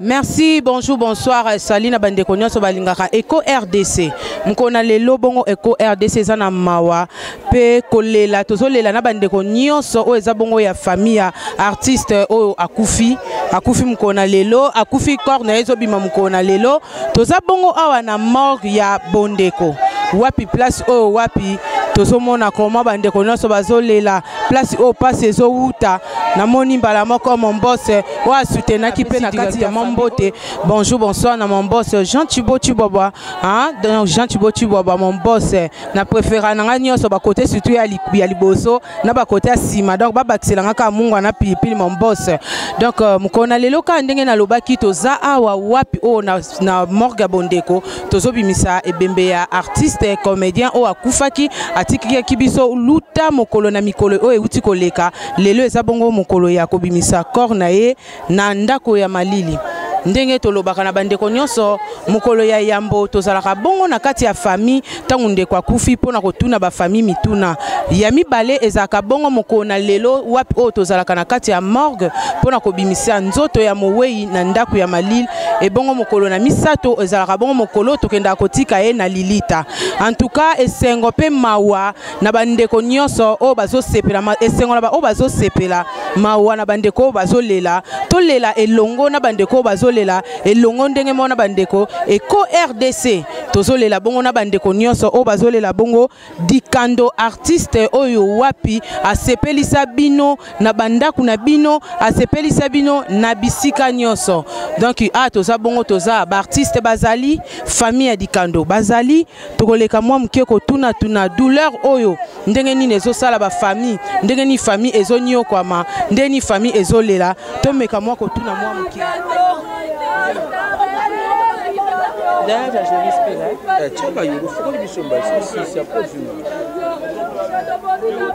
Merci, bonjour, bonsoir. Salut na bandeko nyonso balingaka Eco RDC. Mokona lelo bongo Eco RDC eza na mawa pe kolela tozolela na bandeko nyonso oyo eza bongo ya famille ya artiste oyo akufi. Akufi mokona lelo, akufi corps na ye ezobima mokona lelo. Toza bongo awa na morgue ya Bondeko. Wapi place oyo wapi tozomona comment bandeko nyonso bazolela place oyo pasi ezowuta. Namoni mbala moko mon boss oyo asutenaki mpe na kati ya mbote. Bonjour, bonsoir na mon boss Jean Thibaut Tshibwabwa, hein? Donc Jean Thibaut Tshibwabwa mon boss na préféra na ngai nyonso ba côté surtout ya ya liboso na ba côté ya sima, donc babakisela nga kaka mungwa na pilipili mon boss. Donc mokolo na lelo kaka ndenge nalobaki toza awa wapi oyo na morgue ya Bondeko tozobimisa ebembe ya artiste comédien oyo akufaki atikaki biso luta mokolo na mikolo oyo euti koleka. Lelo eza bongo mokolo ya kobimisa corps na ye na ndako ya malili. Ndenge tolobaka na bandeko nyonso, mokolo ya yambo tozalaka bongo na kati ya famille ntango ndeko akufi mpona kotuna ba famille mituna. Ya mibale ezalaka bongo mokolo na lelo wapi oyo tozalaka na kati ya morgue mpona kobimisa nzoto ya mowei na ndako ya malili. Ebongo mokolo na misato ezalaka bongo mokolo tokendaka kotika ye na lilita. En tout cas esengo pe mawa na bandeko nyonso oyo bazosepela, esengo na ba oyo bazosepela, mawa na bandeko oyo bazolela. Tolela elongo na bandeko oyo bazolela elongo ndenge moko na bandeko Eco RDC. Tozolela bongo na bandeko nyonso oyo bazolela bongo Dikando artiste oyo wapi asepelisa bino na bandaku na bino, asepelisa bino na bisika nyonso. Donc toza bongo, toza ba artiste bazali, famille ya Dikando bazali, tokoleka mwa moke kotuna tuna douleur oyo ndenge nini ezosala ba famille, ndenge nini famille ezonyokwama, ndenge nini famille ezolela. Tomeka mwa kotuna mwa moke.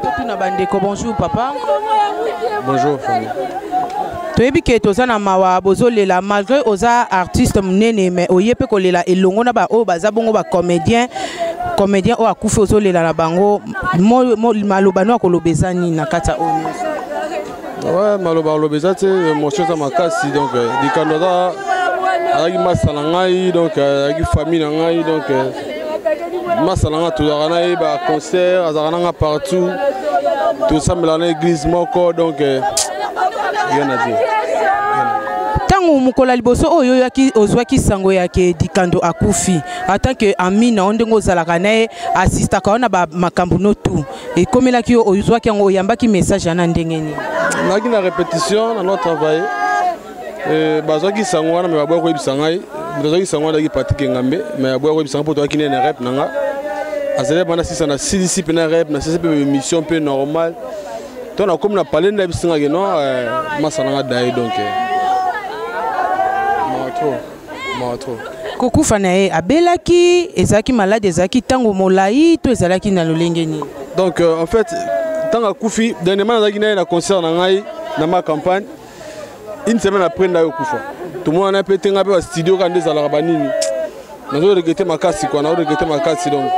Totuna bandeko. Bonjour papa. Bonjour famille. Toyebi ke toza na mawa, bozolela malgré oza artiste monene, mais oye mpe kolela elongo na ba oyo baza bongo ba comédien, comédien oyo akufi ozolela na bango. Maloba no akoloba eza nini na kati ya oyo nyonso? Ouais, maloba aloba eza te, émotion eza makasi. Donc Dikando aza azalaki masa na ngai, donc azalaki famille na ngai, donc masa na ngai tozalaka na ye ba concert, azalaka na ngai partout, tosambelaka na église moko, donc rien à dire. Ntango mokolo ya liboso oyo ozwaki sango ya ke Dikando akufi, en tant que ami na yo ndenge ozalaka na ye, assistaka yo na ba makambo no tout, ekomelaki yo, ozwaki yango, oyambaki message ya na ndenge nini? Nazalaki na répétition na no travailler, bazwaki sango wana, me baboya koyebisa ngai. Moto azwaki sango wana azalaki Patrick Ngambe, me aboya koyebisa ngai mpo toyaki nene na rep na nga. Azali banda sisa na silisi mpe na rep na silisi mpe émission mpe normal. To nakomi na palais nde ayebisi nga ke non, masa na nga daye, donc mawa trop, mawa trop. Kokufa na ye, abelaki, ezalaki malade, ezalaki ntango molai to ezalaki na lolenge nini? Donc en fait ntango akufi, dernièrement nazalaki na ye na concert na ngai na ma campagne, une semaine après ndaye okufa. Tomona mpe te, ngai mpe bastudio kaka nde ezalaka banini. Nazo regretter makasi quoi, nazo regretter makasi, donc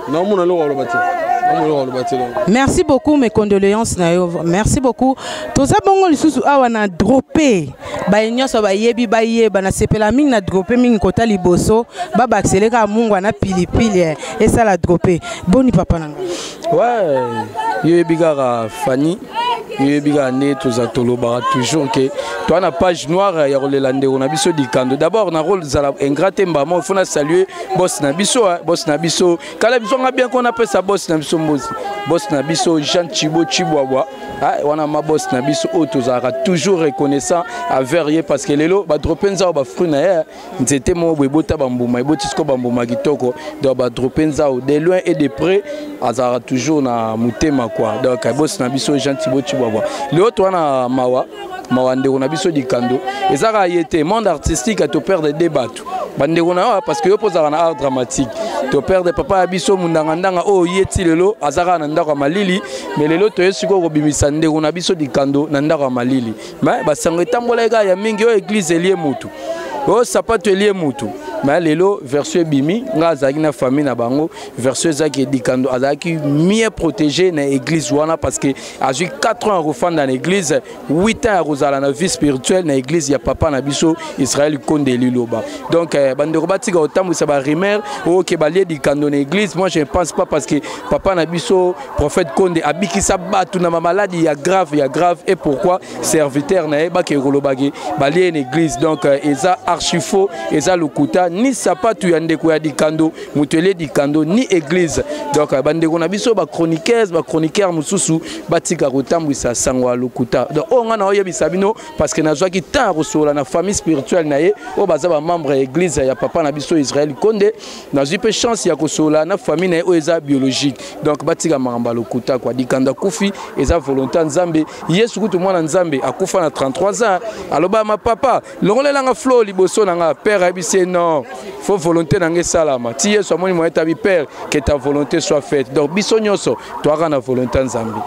naomona eloko aloba te, naomona eloko aloba te, donc Merci beaucoup, mes condoléances na yo, merci beaucoup. Toza bongo lisusu awa na drope baye nyonso bayebi bayeba nasepela mingi na drope mingi kota liboso babakisele kaka mungwa na pilipili esala drope. Boni papa na ngai? Ouais, yoyebi kaka Fanny, yoyebi kaka nde toza tolobaka toujours ke toa na page noire ya kolela ndeko na biso Dikando. D'abord na rôle zala ingrat te mbamo, il faut na saluer boss na biso, boss na biso kala biso nga bien qu'on appelle ça boss na biso mbozi, boss na biso Jean Thibaut Tshibwabwa, wana ma boss na biso oyo tozalaka toujours reconnaissant envers ye, parce que lelo ba drope nzao ba fruit na ye nzete moko boye ebota bambuma, eboti siko bambuma kitoko. Donc ba drope nzao de loin et de près azalaka toujours na motema quoi. Donc boss na biso Jean Thibaut Tshibwabwa, lelo toza na mawa, mawa ndeko na biso Dikando. Ezalaka ye te, monde artistique to perdre deux bato bandeko na yo, parce que yo mpo ozalaka na art dramatique. To perdre papa ya biso Mundangandanga oyo ye ti lelo aza kaka na ndako ya malili, mais lelo toye sikoyo kobimisa ndeko na biso Dikando na ndako ya malili. Mais basango etambolaki kaka ya mingi oyo église elie mutu, oyo sapato elie mutu. Mais lelo version ebimi, nga azalaki na famille na bango, version ezalaki Dikando azalaki mieux protégé na église wana, parce que azwi 4 ans ya kofanda na église, 8 ans ya kozala na vie spirituelle na église ya papa na biso Israël Konde Liloba. Donc bandeko batika kotambwisa ba rumeur oyo balie Dikando na église. Moi, je ne pense pas, parce que papa na biso prophète Konde abikisa bato na mamaladi ya grave, ya grave. Et pourquoi serviteur na ye bakei kolobaki balie na église? Donc eza archi faux, eza lokuta. Ni sapatu ya ndeko ya Dikando moto elie Dikando, ni église. Donc bandeko na biso bachroniqueuse, bachroniqueur mosusu batika kotambwisa sango ya lokuta. Donc oyo ngai na oyebisa bino, parce que nazwaki temps ya kosolola na famille spirituelle na ye oyo baza bamembre ya église ya papa na biso Israel Konde. Nazwi mpe chance ya kosolola na famille na ye oyo eza biologique. Donc batika makambo ya lokuta kwa. Dikando akufi, eza volonté ya Nzambe. Yesu kutu, mwana Nzambe, akufa na 33 ans. Aloba ma papa, longolelanga flo liboso na nga. Père ayebisi ye: non, faut volonté na nga esalama. Ti Yesu amoni moyen tabi: Père, que ta volonté soit faite. Donc biso nyonso toaka na volonté ya Nzambe.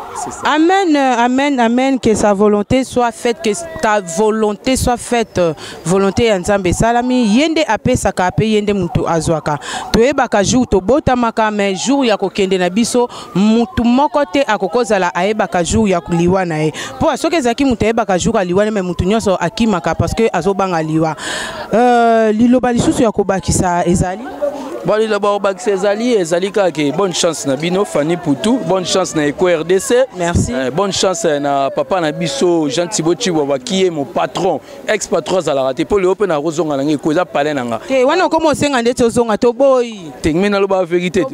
Amen, amen, amen. Que sa volonté soit faite, que ta volonté soit faite. Volonté ya Nzambe esalami. Ye nde apesaka mpe ye nde moto azwaka. Toyebaka jour tobotamaka, mais jour ya kokende na biso, mutu moko te akokozala ayebaka jour ya liwa na ye. Mpo soki ezalaki moto ayebaka jour ya liwa na, mais motu nyonso akimaka parce que azobanga liwa. Liloba lisusu ya kobakisa ezali? Bon, liloba kobakisa ezali kaka ke bonne chance na bino Fanny Putu, bonne chance na Eco RDC. Merci. Bonne chance na papa na biso Jean Thibaut Chibwa, qui est mon patron, ex patron azalaka te, mpo lelo mpe nakozonga na ngai eko eza palais na nga. Te, wana okoma osenga ndeti ozonga, toboyi. Te, me naloba vérité.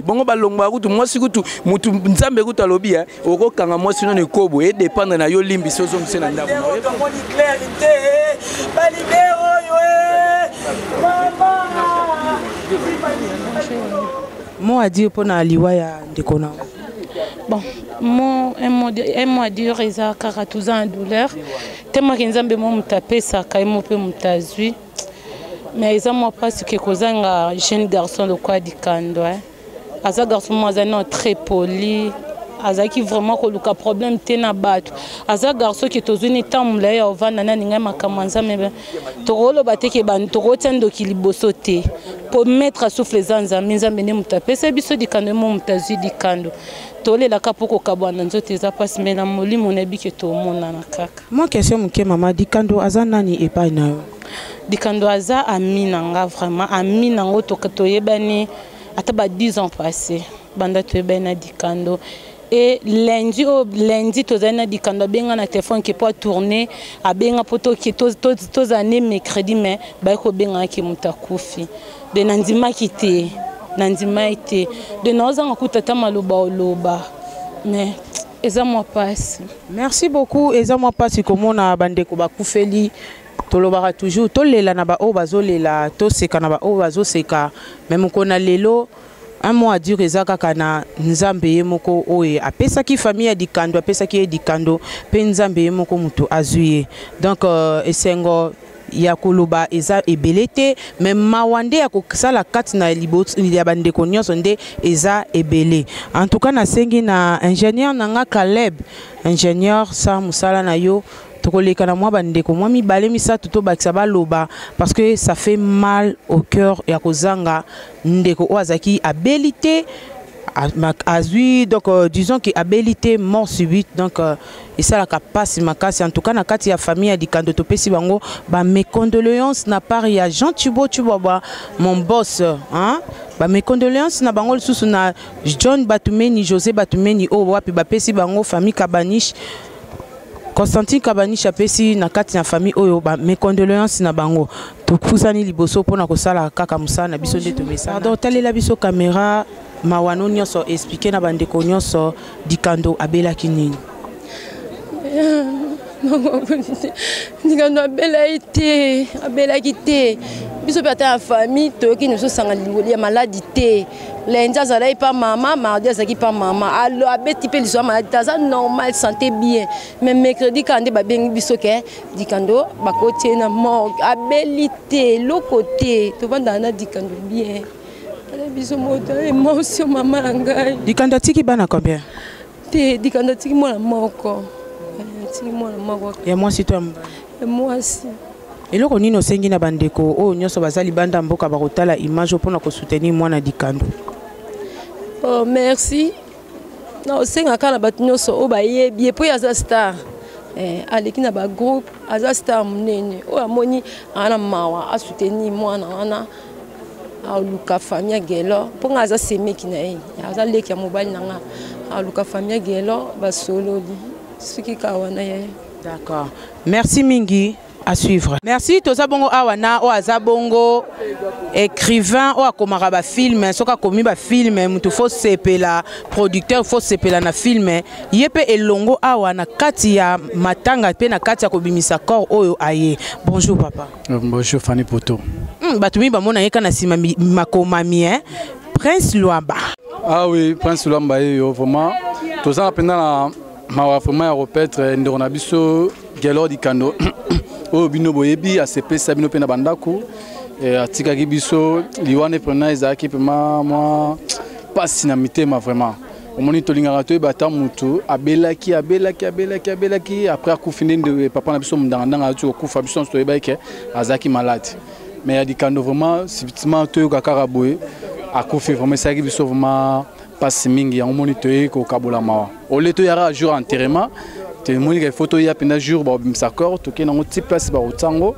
Bongo balongwa kutu mwasi kutu mutu Nzambe kutu alobi okokanga mwasi nano ekobo edépendre na yo, limbisi, ozongise na ndako. Tomoni clair te, balibere oyo mama. Mot à dire mpona liwa ya ndeko na? Bon, mo, un mot à dire eza kaka toza en douleur, temaki Nzambe mo moto apesaka, ye mo mpe moto azwi. Mais eza mwa mpasi ke kozanga jeune garçon lokola Dikando. Aza garçon mo aza non très poli, azalaki vraiment koluka problème te na bato. Aza garçon ke tozwi ni ntango molai ya ovanda nani ngai makambo ya Nzambe. Tokoloba te ke tokotia ndoki liboso te, po maître souffle eza Nzambe. Nzambe nde moto apesa biso Dikando, ye mo moto azwi Dikando. Tolelaka mpo kokabwana nzoto eza mpasi, mais na molimo nayebi ke tomonana kaka. Mwa question moke, mama: Dikando aza nani epai na yo? Dikando aza ami na nga, vraiment ami nango. Toyebani ata ba 10 ans passé, banda toyebani na Dikando. E lundi oyo, lundi tozali na Dikando, abenga na telefone ke po atourne, abenga mpo tozala ne mercredi, mais baye kobengaki moto akufi. De nandimaki te, nandimaki te. De naozanga kuta ata maloba oloba, mais eza mwa mpasi. Merci beaucoup. Eza mwa mpasi komona bandeko bakufeli. Tolobaka toujours, tolela na baoyo bazolela, toseka na baoyo bazoseka. Mais mokolo na lelo, un mot à dire eza kaka na Nzambe ye moko oyo apesaki famille ya Dikando, apesaki ye Dikando, mpe Nzambe ye moko moto azwi ye. Donc esengo ya koloba eza ebele te, mais mawa nde ya kosala kati na ya bandeko nyonso nde eza ebele. En tout cas, nasengi na ingénieur na nga Caleb, ingénieur, sa mosala na yo. Tokoleka na mwa bandeko mwa mibale, misato, tobakisa baloba, parce que ça fait mal au cœur ya kozanga ndeko oyo azalaki abeli te, azwi. Donc disons que abeli te, mort subite. Donc esalaka mpasi makasi. En tout cas, na kati ya famille ya Dikando, topesi bango bames condoléances na part ya Jean Thibaut Chibwabwa, mon boss, hein? Bames condoléances na bango lisusu na John Batumeni, José Batumeni oyo wapi bapesi bango famille Kabaniche, Constantine Kabaniche apesi na kati na famille oyo bames condoléances na bango. Topusani liboso mpona kosala kaka mosala na biso nde tomesana. Pardon, talela biso caméra, mawano nyonso, explique na bandeko nyonso Dikando abelaki nini. Dikando abelaki te, abelaki te. Biso mpe ata ya famille toyoki na biso sanga ya maladi te. Lundi azalaki pa mama, mardi azalaki pa mama, alo abeti mpe liso ya maladi te, aza normal, santé bien. Mais mercredi kaka nde babengi biso ke Dikando bakoti ye na morgue. Abeli te, eloko te. Tovandaka na Dikando bien. Ala biso moto émotion, mama na ngai. Dikando atiki bana combien? Te, Dikando atiki mwana moko, atiki mwana moko. Ya mwasi to ya mobali? Ya mwasi. Eloko nini osengi na bandeko oyo nyonso baza libanda mboka bakotala image mpona kosoutenir mwana Dikando? Oh, merci. Na osenga kaka na bato nyonso oyo bayebi ye mpo ye aza star eh, aleki na bagroupe, aza star monene oyo amoni aza na mawa asoutenir mwana wana, aluka famille ya Gelo mpo nga aza semeki na ye, aza leki ya mobali na nga, aluka famille ya Gelo basololi soki kaka wana ye. D'accord, merci mingi. À suivre. Merci. Toza bongo awa na oyo aza bongo écrivain oyo akomaka bafilme. Soki akomi bafilme, motu fo sepela, producteur fo sepela na filme ye mpe elongo awa na kati ya matanga mpe na kati ya kobimisa corps oyo aye. Bonjour papa. Bonjour Fanny Poto. Bato mingi bamona ye ka na nsima makomami, eh? Prince Luamba. Ah oui, Prince Luamba ye yo vraiment toza mpenza na mawa vraiment ya kopetre ndeko na biso Gelor Dikando oyo bino boyebi, asepelisa bino mpe na bandako, atikaki biso liwa mpena ezalaki mpema mwa mpasi na mitema vraiment. Omoni, tolingaka toyeba ata motu abelaki, abelaki, abelaki, abelaki, après akufi nde papa na biso mondangandanga azoti kokufa, biso nyonso toyebaki ke azalaki malade. Mais ya Dikando vraiment, subitement toyoka kaka boye akufi, vraiment esalaki biso vraiment mpasi mingi. Yango moni toyei kokabola mawa ole toyaka jour enterrement, tomoni ka ifo toya mpenza jour bakobimisa corps, tokei nango ti place bakotia yango,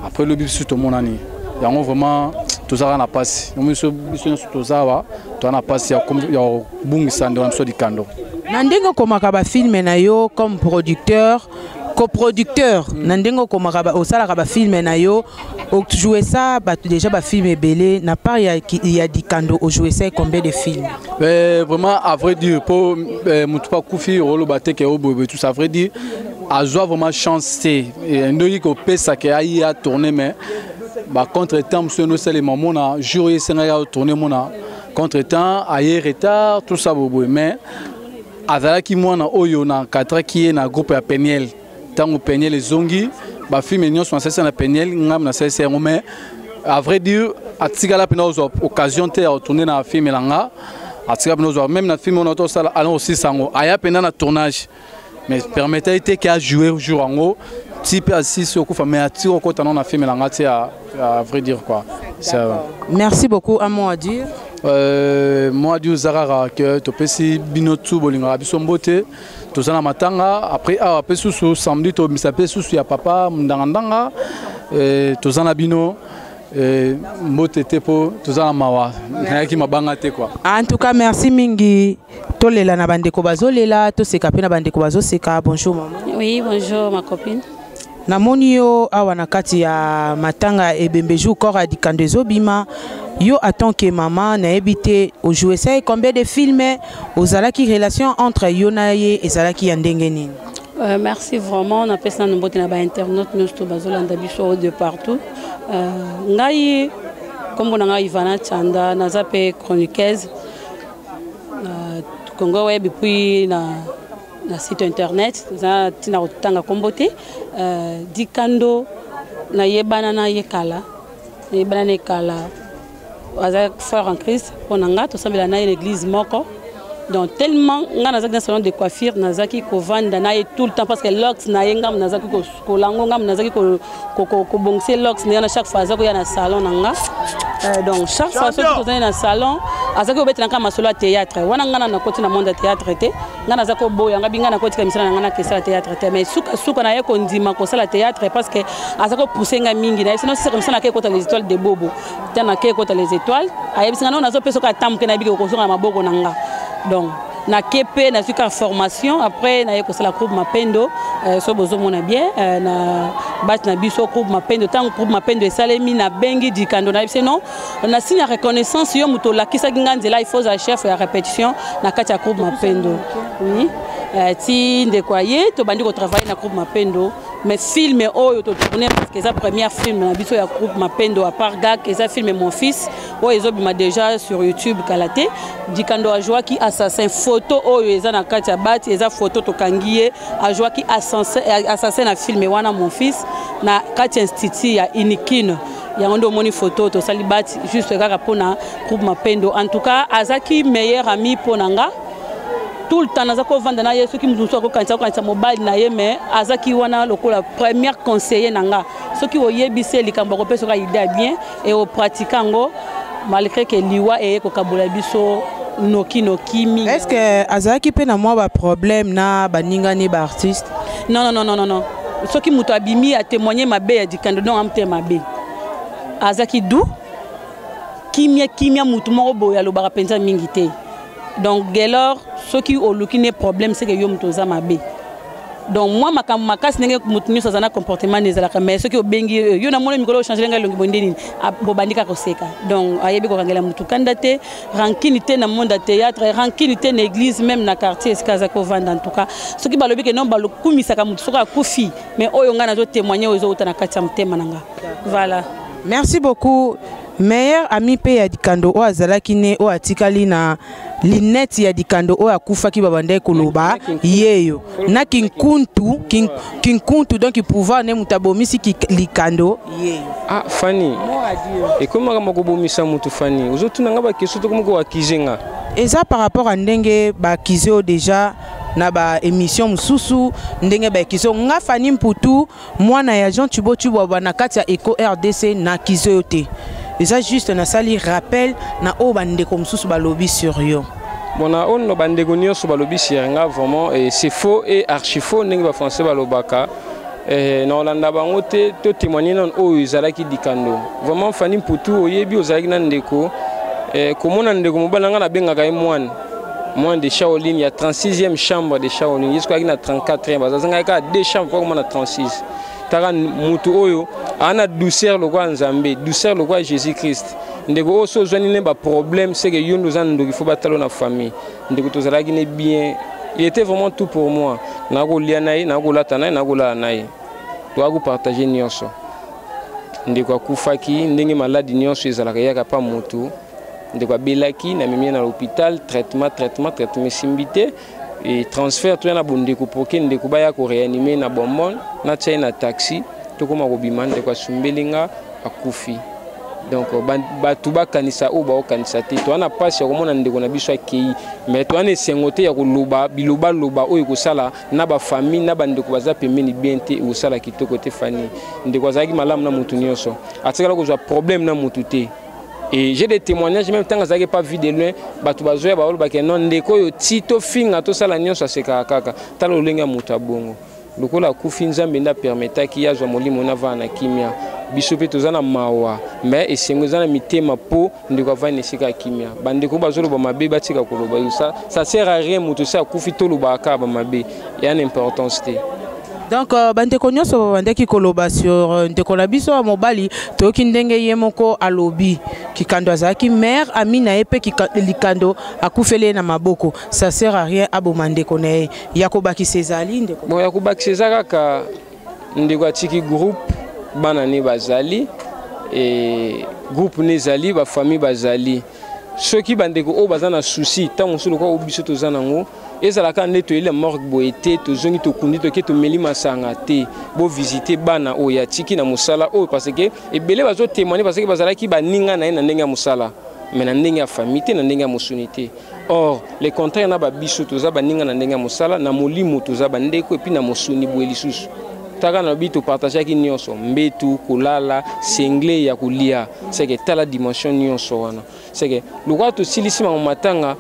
après lobi biso tomonani yango. Vraiment tozalaka na mpasi, biso nyonso toza awa toza na mpasi ya kobungisa ndeko na biso Dikando. Na ndenge okomaka bafilme na yo comme producteur, coproducteur, na ndenge okomaka, osalaka bafilme na yo, ojoué ça bato déjà bafilme ebele, na part ya Dikando, ojoué ça combien de films? Vraiment, à vrai dire, po motu mpo akufi, oloba te ke oboyeboye tout ça. À vrai dire, azwa vraiment chance te ndoki kopesaka ayi atourne, mais bacontretemps mosusu enosalema, mona jour oyo esengaki atourne, mona contretemps aye retard, tout ça boboye. Mais azalaki mwana oyo na encadraki ye na groupe ya Peniel. Ntango Peniel ezongi, bafilme nyonso nasalisa na Peniel, ngambi nasalisa yango. Mais à vrai dire, atikala mpena ozwa occasion te ya kotourne na filme na nga. Atikala mpena ozwa même na filme oyo tosala alon osisa yango, aya mpena na tournage, mais permettait te ke ajouer jour yango ti mpe asisi okufa, mais atiki okota nano na filme na nga ti, à vrai dire quoi. Ça, merci beaucoup. Un mot à dire? Mot à dire eza kaka ke topesi bino tu bolingaka biso mbote. Toza na matanga, après awa mpe susu samedi tobimisa mpe susu ya papa ndangandanga. Toza na bino mbote te mpo toza na mawa, nayaki mabanga te quoi. En tout cas, merci mingi. Tolela na bandeko bazolela, toseka mpe na bandeko bazoseka. Bonjour mama. Oui, bonjour ma copine. Namoni yo awa na kati ya matanga ebembe, jour corps ya Dikando ezobima. Yo en tant que mama, nayebi te ojoué ça combien de films, ozalaki relation entre yo na ye ezalaki ya ndenge nini? Merci vraiment. Napesi nano mbote na bainternaute nyonso to bazolanda biso de partout. Ngai nkombo na ngai Ivana Chanda, naza mpe chroniqueuse na Congo Web, puis na site internet eza ntina kotanga nkombo te. Dikando nayebana na ye kala, nayebana na ye kala, aza frère en Christ mpo na nga, tosambela na ye na église moko. Donc tellement nga nazalaki na salon de coiffure, nazalaki kovanda na ye tout le temps, parce que locks na ye ngambo nazalaki kosukola yango, ngambo nazalaki kobongisa locks na ye na chaque fois aza koya na salon na nga. Donc chaque fois soki tozali na salon, azalaki kobetela kaka masolo ya théâtre wana. Nga na nakoti na monde ya théâtre te, nga naza koboya nga binga nakotika misala na nga nakesala théâtre te. Mais sukasuka naye kondima kosala théâtre parce que aza kopousse nga mingi. Nayebisi no sisaka mosala, nake ekota Les Étoiles de Bobo te, nake ekota Les Étoiles. Ayebisi nga no nazopesa oka ata moke, nayebi ke okozonga na maboko na nga. Donc nake mpe nazwi kaka formation, après naye kosala groupe Mapendo. So bozomona bien na bati na biso groupe Mapendo. Ntango groupe Mapendo esalemi, nabengi Dikando, nayebisi non, na signe ya reconnaissance, yo moto olakisaki nga nzela, il faut ozala chef ya répétition na kati ya groupe Mapendo. Oui, ti ndeko aye, tobandi kotravaille na groupe Mapendo. Mais film oyo totourne, parce que eza première film na biso ya groupe Mapendo à part gak, eza film Mon Fils oyo ezobima déjà sur YouTube kala te. Dikando ajwaki assassin. Photo oyo eza na kati ya bati, eza photo tokangi ye ajwaki assassin na film wana Mon Fils, na kati ya institut ya Unikine. Yango nde omoni photo tosali bati juste kaka mpona groupe Mapendo. En tout cas, azaki meilleur ami mpo na nga. Tout le temps naza kovanda na ye. Soki moto mosusu akokanisa, akokanisa mobali na ye, mais azaki wana lokola première conseiller na nga. Soki oyebisi ye likambo, akopesa oka idée bien e opratique yango, malgré que liwa eye kokabola biso noki noki mingi. Est ce que azalaki mpe na mwa baproblème na baningani baartiste? Non, non, non, non, non. Soki moto abimi atémoigne mabe ya Dikando, donc amute mabe. Azalaki doux, kimia kimia, motu moko boye alobaka mpenza mingi te. Donc Gelor, soki oluki ne problème, c'est que yo moto oza mabe. Donc mwa makambo makasi, ndenge motu nyonso aza na comportement na ezalaka, mais soki obengi yo, namoni mikolo ochange ngai elongi boye, nde nini, bobandi kaka koseka. Donc ayebi kokangela motu kanda te, rancune te na monde ya théâtre, rancune te na église, même na quartier esika aza kovanda. En tout cas, soki balobi ke non, balokumisaka motu soki akufi, mais oyo ngai nazotémoigne, oyo ezouta na kati ya motema na nga, voilà. Merci beaucoup. Meilleur ami mpe ya Dikando oyo azalaki ne, oyo atikali na linete ya Dikando oyo akufaki, babandaki koloba yeyo na kinkuntu kinkuntu, donc pouvoir nde moto abomisi Likando yeyo. Ah, Fani, ekomi makambo kobomisa motu. Fani, ozotuna nga baquestion, tokomi koaccuser nga. Eza par rapport a ndenge baakize oyo déjà na baémission mosusu, ndenge baakize oyo. Nga Fani Mputu, mwana ya Jean Tubo Tubwabwa na kati ya Eco RDC, na akize oyo te. Eza juste nasali rappel na oyo bandeko mosusu balobi sur yo. Bon, na oyo bandeko nyonso balobi sur nga, vraiment, et c'est faux et archi faux, ndenge bafrançais balobaka. Na olanda bango te. Totémoigne nano oyo ezalaki Dikando. Vraiment, Fani Mputu, oyebi ozalaki na ndeko, komona ndeko mobali na ngai, nabengaka ye mwana, mwana de Shaolin ya 36e chambre de Shaolin. Ye soki azalaki na 34e, bazazangaki kaka deux chambre po komona 36. Taka mutu oyo aa na douceur lokola Nzambe, douceur lokola Jésus Christ. Ndeko oyo, so ozwani ne baproblème, c'est que yo nde oza ndoki, faut batala na famille. Ndeko, tozalaki ne bien, il était vraiment tout pour moi. Nakolia na ye, nakolata na ye, nakolala na ye, toya kopartage nyonso. Ndeko akufaki ndenge maladi nyonso ezalaka, eyaka pa motu. Ndeko abelaki, namemi ye na l'hôpital, traitement, traitement, traitement, esimbi te e transfert. Toya na bondeko poke ndeko baya koréanime na bonbon, natia ye na taxi, tokóma kobima, ndeko asumbeli nga, akufi. Donc bato bakanisa oyo baokanisa te. Toza na mpasi ya komona ndeko na biso akei, mais toza na esengo te ya koloba bilobaloba oyo ekosala na bafamille na bandeko baza pembeni bien te, ekosala kitoko te. Fani, ndeko azalaki malamu na motu nyonso, atikala kozwa problème na motu te. Et j'ai des témoignages, même ntango azalaki pas vu de loin, bato bazoya, balobaka non, ndeko oyo ti tofinga, tosala nyonso, asekaka kaka. Tala lolenge ya moto abongo lokola akufi, Nzambe nde apermetaki ye azwa molimo na avanda na kimia. Biso mpe toza na mawa, mais esengo eza na mitema mpo ndeko avandi na esika ya kimia. Bandeko bazoloba mabe, batika koloba, ça, ça sert à rien. Moto se akufi, tolobaka kaka bamabe, eya na importance te. Donc bandeko nyonso babandaki koloba sur ndeko na biso ya mobali, toyoki ndenge ye moko alobi Kikando azalaki meilleur ami na ye, mpe Likando akufeli ye na maboko. Ça sert à rien aboma ndeko na ye. Ya kobakisa ezali, ndeko? Bon, ya kobakisa eza kaka ndeko atiki groupe, bana ne bazali e, groupe ne ezali, bafamille bazali. Soki bandeko oyo baza na souci, ntango mosusu lokola biso toza nango, ezalaka nde toyeli na morgue boye te, tozongi, tokundi, toke, tomeli masanga te. Bovisite bana oyo atiki na mosala oyo, parce que ebele bazotémoigne, parce que bazalaki baninga na ye na ndenge ya mosala, mais na ndenge ya famille te, na ndenge ya mosuni te. Or le contraire na babiso, toza baninga na ndenge ya mosala, na molimo toza bandeko, et puis na mosuni boye lisusu. Taka na lobi, topartageaki nyonso, mbetu, kolala, sengle ya kolia, seke tala dimension nyonso wana. Seke lokola tosilisi makambo matanga,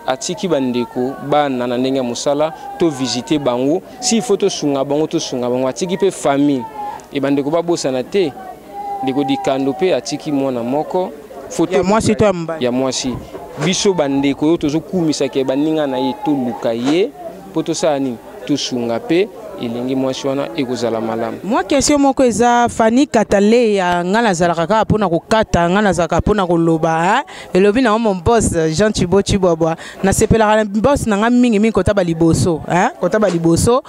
atiki bandeko, bana na ndenge ya mosala, tovisite bango, s'il faut tosunga bango, tosunga bango. Atiki mpe famille e, bandeko babosana te, ndeko Dikando mpe atiki mwana moko. Photo ya mwasi to ya mobali? Ya mwasi. Biso bandeko oyo tozokumisaka baninga na ye, toluka ye mpo tosala nini? Tosunga mpe elenge mwasi wana, ekozala malamu. Mwa question moko eza, Fani Kataleya. Ngai nazalaka kaka mpona kokata, ngai nazalaka mpona koloba elobi na mon boss Jean Chibo Chibwabwa. Nasepelaka na boss na ngai mingimingi, kota baliboso, kota baliboso,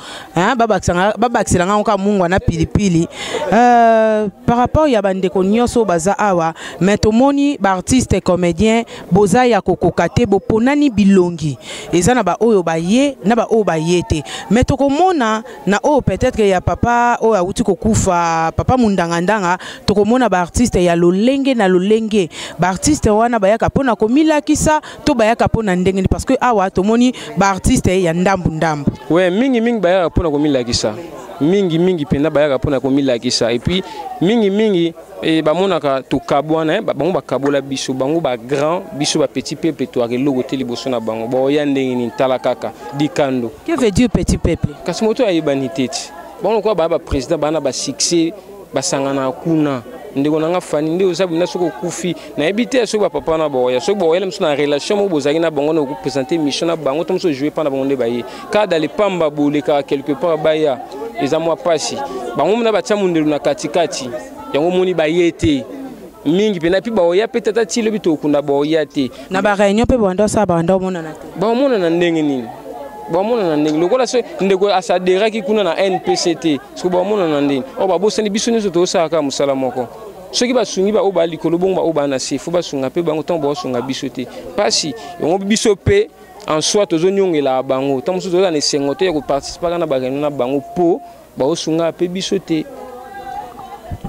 babakisela ngai kaka mungwa na pilipili. Par rapport ya bandeko nyonso oyo baza awa, mais tomoni baartiste comédien boza ya kokoka te, boponani bilongi, eza na baoyo baye na baoyo baye te. Mais tokomona na oyo peut-être ya papa oyo awuti kokufa, papa Mundangandanga, tokomona baartiste ya lolenge na lolenge. Baartiste wana bayaka mpona komilakisa to bayaka mpona ndenge nini? Parce que awa tomoni baartiste ya ndambu ndambu. We mingi mingi bayaka mpona komilakisa, mingi mingi mpenza bayaka mpona komilakisa. Et puis mingi mingi bamonaka tokabwana, bango bakabola biso, bango bagrand, biso bapetit peuple, toyaka eloko te liboso na bango. Baoya ndenge nini? Tala kaka Dikando. Que veut dire petit peuple? Kasi moto ayebani te ti bango lokola baya baprésident, baa na basuccès, basangana kuna. Ndeko na nga Fani, nde oza bina, soki okufi, nayebi te soki bapapa na baoya, soki baoyela mosu na relation moko bozalaki na bango na okoprésente mission na bango, to mosu ojoue mpa na bango nde baye kaka dale pamba bolekaka quelque part. Baya eza mwa mpasi, bango mona batia mondelo na katikati yango, omoni baye te mingi mpena. Mpi baoya mpe tata ti lobi tokunda, baoya te. Na baréunion mpe banda osala, banda omonana te. Baomonana ndenge nini? Baomonana ndenge lokola so ndeko asaderaki kuna na NPC te, soki baomonana ndenge oyo babosani biso nyonso, tozosala kaka mosala moko. Soki basungi baoyo baa likolo, bongo baoyo baa na se fo basunga mpe bango. Ntango baosunga biso te, mpasi yango. Biso mpe en soi tozonyongelaka bango. Ntango mosusu toza na esengo te ya koparticipaka na baréunion na bango, mpo baosunga mpe biso te.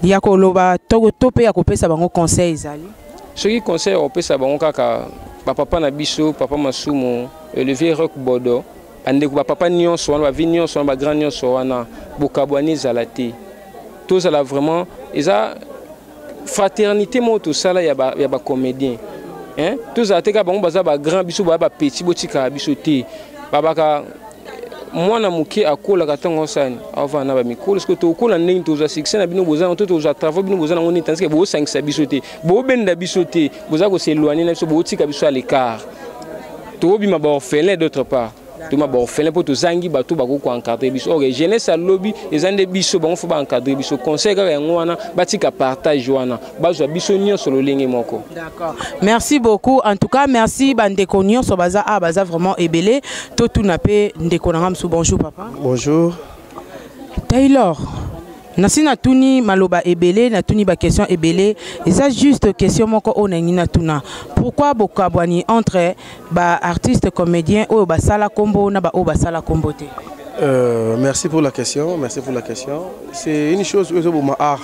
Ya koloba to mpe ya kopesa bango conseil ezali? Soki conseil ya kopesa bango, kaka bapapa na biso, papa Masumu, le vieux Rock Bodo, bandeko bapapa nyonso wana, bavi nyonso wana, bagrand nyonso wana, bokabwani ezala te. Tozala vraiment, eza fraternité moko tosala ya bacomédien, hein? Tozala te kaka bango baza bagrand, biso baya bapetit, botikaka biso te. Babaka mwana moke akolaka ntango osani avanda na bamikolo. Soki tokola ndenge tozwa succès na bino, boza to tozwa travaux bino boza nango nini? Tandis que bosangisa biso te, bobenda biso te, boza kos'éloigner na biso, botika biso à l'écart, tobima baorphelin. D'autre part tobima baorphelin mpo tozangi bato bakoki koencadre biso. Or jeunesse alobi eza nde biso, bango fo baencadre biso. Conseil kaka yango wana, batika partage wana, bazwa biso nyonso lolenge moko. D'accord, merci beaucoup. En tout cas merci bandeko nyonso baza a baza vraiment ebele. Totuna mpe ndeko na nga mosu. Bonjour papa. Bonjour. Taylor, nasi natuni maloba ebele, natuni baquestion ebele. Eza juste question moko oyo nalingi natuna: pourquoi bokabwani entre baartiste comédien oyo basala nkombo na baoyo basala nkombo te? Merci pour la question, merci pour la question. C'est une chose oyo ezoboma art.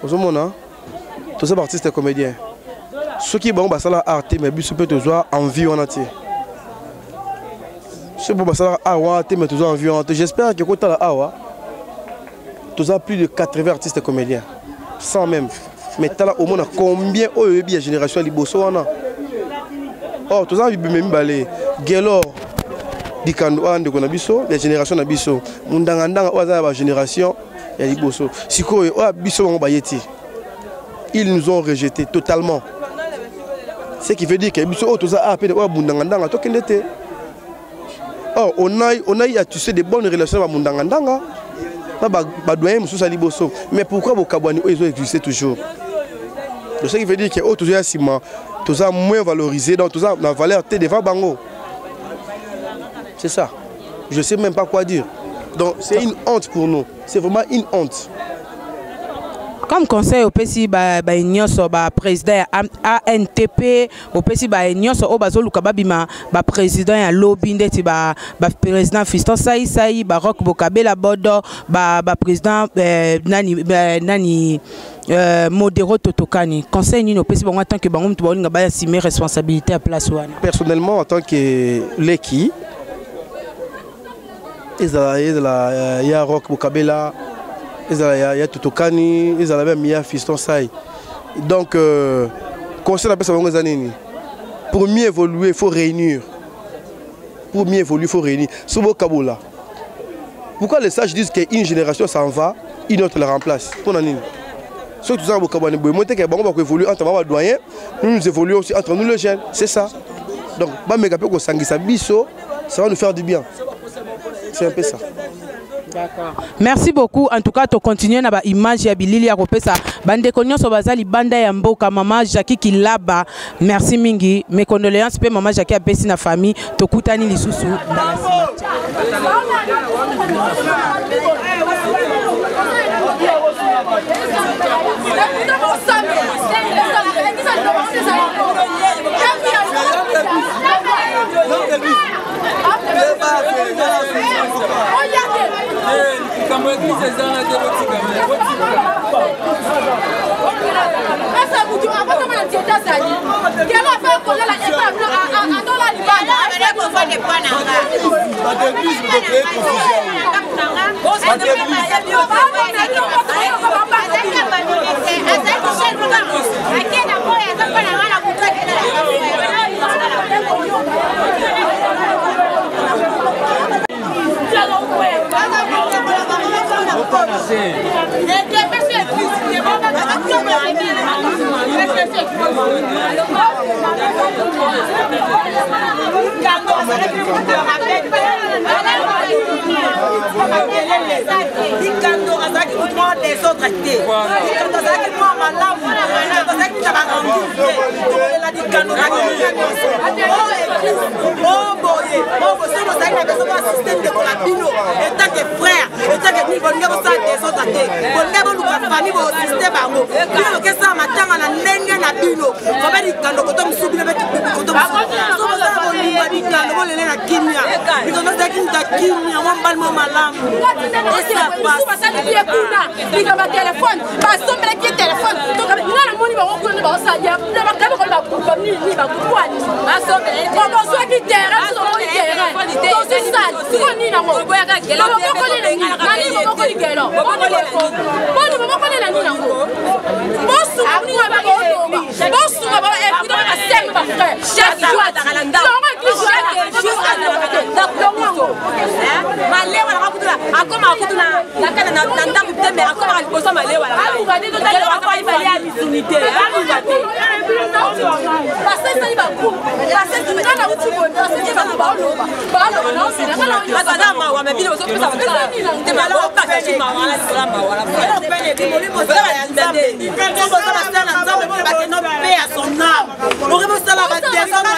Ozomona, toza baartiste comédien, soki bango basala art te, mais biso mpe tozwa envie wana te. Soki bo basalaka art wana te, mais tozwa envie wana te. J'espère ke kotala awa, toza plus de 80 artistes comédiens, 100 même, mais tala omona combien oyo oyebi ya génération ya liboso wana. Or toza na bibembe mibale: Gelor Dikando oyo ndeko na biso ya génération na biso, Mundangandanga oyo aza ya bagénération ya liboso. Sikoyo oyo biso, bango baye te, ils nous ont rejeté totalement, ce qui veut dire que biso oyo toza awa mpe oyo abundangandanga tokende te. Or on a eu à tisser de bonnes relations na bamundangandanga na badoyen mosusu ya liboso. Mais pourquoi bokabwani oyo ezo exister toujours? Donc ce qui veut dire que oyo tozoya nsima toza moins valorisé, donc toza na valeur te devant bango. C'est ça, je sais même pas quoi dire. Donc c'est une honte pour nous, c'est vraiment une honte. Comme conseil opesi baye nyonso baprésident ya ANTP, opesi baye nyonso oyo bazoluka babima baprésident ya lobi, ndeti baprésident Fiston Saisai, Barock Bokabela Bodo, baprésident nani, nani, Modero Totokani, conseil nini opesi bango en tant que bango moto baolinga baassumer responsabilité ya place wana? Personnellement, en tant que leki, ezala ya Rock Bokabela, ezala ya Totokani, ezala même ya Fiston Sai, donc conseil napesa bango eza nini? Pour mieux évoluer, il faut réunir. Pour mieux évoluer, il faut réunir. So bokabola, pourquoi les sages disent qu'une génération s'en va, une autre la remplace? Mpona nini soki tozanga bokabwani boye? Mo teke bango bakoévolue entre bango badoyen, nous nous évoluons aussi entre nous les jeunes. C'est ça. Donc bameka mpe kosangisa biso, ça va nous faire du bien. C'est un peu ça. D'accord. Merci beaucoup. En tout cas, to continuer na ba image ya bilili ya kopesa bandeko nyonso baza libanda ya mboka. Mama Jackie Kilaba, merci mingi. Mes condoléances pe mama Jackie apesi na famille. Tokutani lisusu mbala nsima. Likambo eglise eza na te, botika. Asa mutu akotama na nzete azali kelo afa kolala epa adola libanda. Likando azalaki motu moko desordre te. Likando azalaki mwa malamu. Likando azalaki moto ya barangi te. Tokolela Likando na kimia nyonso. O eglise o boye o boye, soki bozalaki na besoin boassiste ndeko na bino etant que frère, etant que nini, bolingi bosala desordre te, bolingi boluka famille boassiste bango. Bino bokesala matanga na ndenge na bino. Vraimen Likando koto mosusu, bino mpe koto mosusu. So bozala bolingo ya Likando, bolele na kimia. Likando azalaki moto ya kimia, mwa mobali mwa malamu. Basali ye kuna likambo ya telefone, basombelaki ye telefone. Nga namoni bango kuna nde baosala na bakami kolo banini bakukwani bazwaki terrain. Biso tomoni terrain, tozosala sikoyo nini yango? Babokoli na nini? Nani bobokoli gelo? Boni bobokoli na nini yango? Bosunga nini? Baoloba bosunga baeputa basembe bafrère. Chaque jour longo église. Malewa nanga kutu akomaka kutu na ndako te, me akomaka liboso malewa ya misuni te, aluka te. Basalisani bagroupe, nga nauti boye, basalisi bato baoloba baoloba naosela. Baza mawa, me bino bozopesa te, bokataki mawa na likolo ya mawa. Nzambe bakenda mpe ya son âme, okoki bosala badesordre.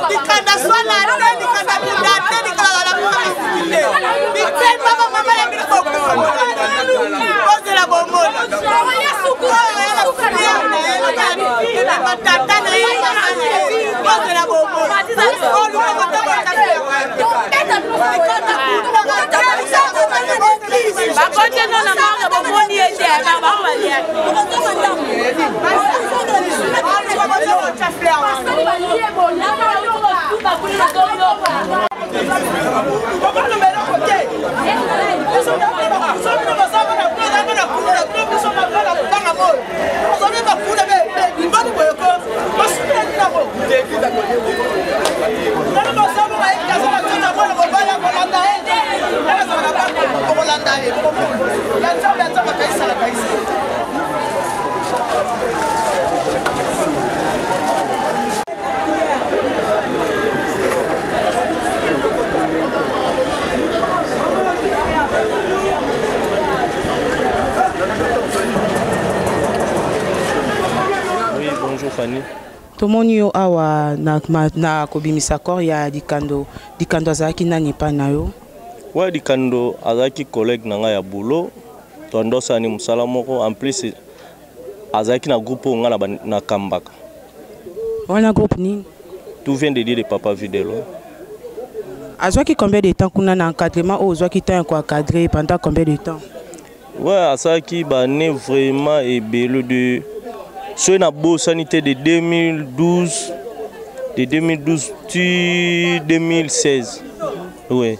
Likanda swala te, likanda bunda te, likanda na te, bitema bamama ya bino bokufa, bozela bomona batata na ye, bozela bomona. Bakote no na manga, bomoni ye te, bango balia. Oui, bonjour Fanny. Tomoni yo awa na, ma, na kobimisa corps ya Dikando. Dikando azalaki nani epai na yo? Ouais, Dikando azalaki collègue na ngai ya boulot. Tondosani mosala moko, en plus azalaki na groupe oyo ngai nakambaka. Wana groupe nini? Tout vient de dire de Papa Videlo. Azwaki combien de temps kuna na encadrement oyo ozwaki temps ya koencadre? Pendant combien de temps? Ouais, asalaki bane vraiment ebele, de soki nabosani te, de 2012, de 2012 ti 2016, ouais,